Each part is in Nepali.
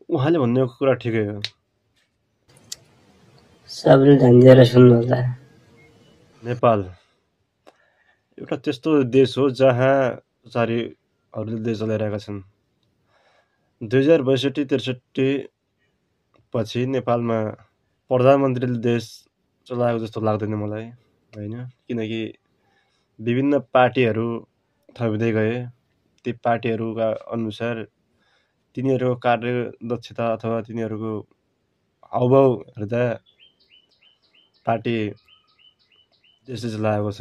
उहाँले भन्ने कुरा ठिकै हो। सबले ध्यान दिएर सुन्नु होला। नेपाल एउटा त्यस्तो देश हो जहाँ प्रचारीहरूले देश चलाइरहेका छन्। 2062-63 पछि नेपालमा प्रधानमन्त्रीले देश चलाएको जस्तो लाग्दैन मलाई, होइन? किनकि विभिन्न पार्टीहरू थपिँदै गए। ती पार्टीहरूका अनुसार तिनीहरूको कार्यदक्षता अथवा तिनीहरूको हावभाव हेर्दा पार्टी देशले चलाएको छ।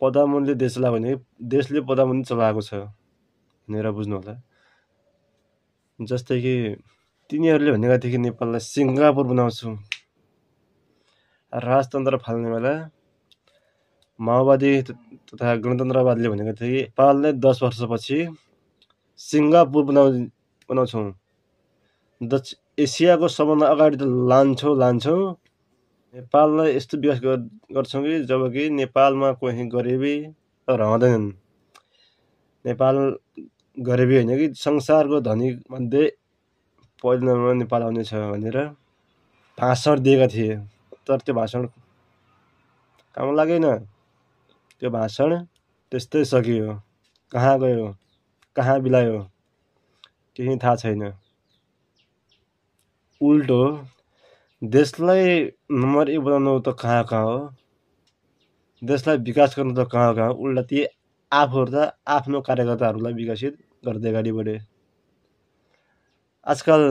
प्रधानमन्त्रीले देश चलाएको होइन, देशले प्रधानमन्त्री चलाएको छ भनेर बुझ्नु होला। जस्तै कि तिनीहरूले भनेका थिए कि नेपाललाई सिङ्गापुर बनाउँछु। राजतन्त्र फाल्ने बेला माओवादी तथा गणतन्त्रवादीले भनेका थिए कि नेपाललाई 10 वर्षपछि सिङ्गापुर बनाउँछौँ, एसियाको सबभन्दा अगाडि त लान्छौँ, नेपाललाई यस्तो विकास गर्छौँ कि जबकि नेपालमा कोही गरिबी रहँदैनन्। नेपाल गरिबी होइन कि संसारको धनी मध्ये पहिलो नम्बरमा नेपाल आउनेछ भनेर भाषण दिएका थिए। तर त्यो भाषण काम लागेन। त्यो भाषण त्यस्तै सकियो। कहाँ गयो, कहाँ बिलायो केही थाहा छैन। उल्टो देशलाई नम्बर 1 बनाउनु त कहाँ हो, देशलाई विकास गर्नु त कहाँ हो। उल्टा ती आफूहरू त आफ्नो कार्यकर्ताहरूलाई विकसित गर्दै अगाडि बढे। आजकल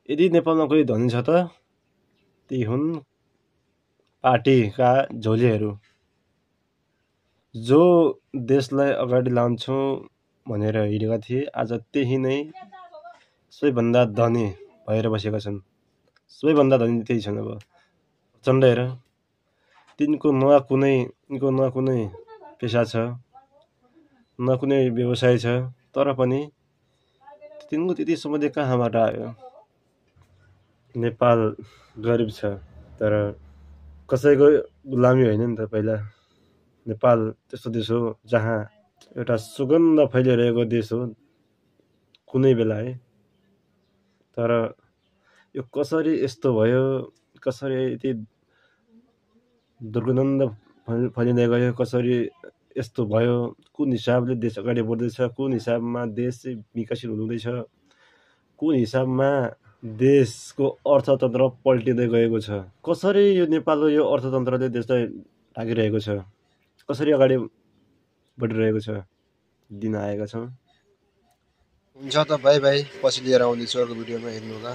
यदि नेपालमा कोही धनी छ त ती हुन् पार्टीका झोलीहरू, जो देशलाई अगाडि लान्छौँ भनेर हिँडेका थिए। आज त्यही नै सबैभन्दा धनी भएर बसेका छन्। सबैभन्दा धनी त्यही छन्। अब प्रचण्ड हेर, तिनको न कुनै पेसा छ, न कुनै व्यवसाय छ, तर पनि तिनको त्यति सम्पत्ति कहाँबाट आयो? नेपाल गरिब छ, तर कसैको गुलामी होइन नि त। पहिला नेपाल त्यस्तो देश हो जहाँ एउटा सुगन्ध फैलिरहेको देश हो कुनै बेला, है। तर यो कसरी यस्तो भयो, कसरी यति दुर्गन्ध फैलिँदै गयो, कसरी यस्तो भयो, कुन हिसाबले देश अगाडि बढ्दैछ, कुन हिसाबमा देश चाहिँ विकसित हुँदैछ, कुन हिसाबमा देशको अर्थतन्त्र पल्टिँदै गएको छ, कसरी यो नेपालको यो अर्थतन्त्रले देशलाई ढाकिरहेको छ, कसरी अगाडि बढिरहेको छ दिन आएका छौँ। हुन्छ त बाई बाई, पछि लिएर आउँदैछु अर्को भिडियोमा, हेर्नु होला।